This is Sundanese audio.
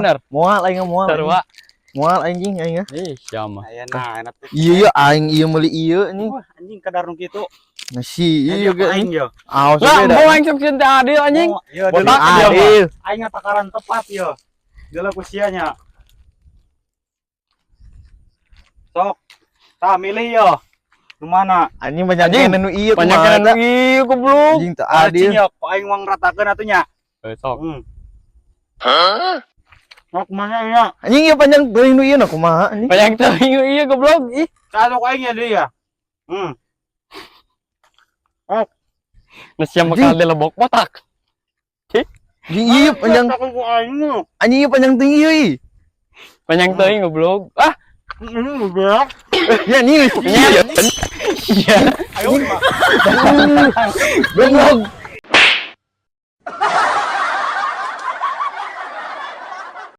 Bener. Moal aing moal. Sarua. Moal anjing aing. Ih, siapa? Aya nah, enak tuh. Iya iya aing ieu meuli ieu anjing. Wah, anjing kadar nu kitu. Nasi iya ge. Aing yo. Aos Lah, ge mau aing sok teu adil anjing. Oh, iya, Botak deuleu. dia mah. Adil. Aing takaran tepat yo. Deuleu ku sia nya. Sok. Tah milih yo. Nu mana? Anjing banyak Anjing, keneh nu ieu Banyak kumaha kan eta? ieu goblok. Anjing teu Adil. adil. Yo, ku aing wang ratakeun atuh nya. Eh, sok. Sok mana ya? Anjing ieu panjang teuing nu ieu na kumaha anjing. Banyak teuing ieu goblok. Ih, Tah sok aing ya deui ya. Nu sia bakal dilebok botak. Anjing ieu panjang Sok ku aing nu. anjing ieu panjang teuing ieu ih. Panjang teuing goblok. Ah, Ini goblok. Ya anjing. iya. Iya. Ayo, Pak. Goblok.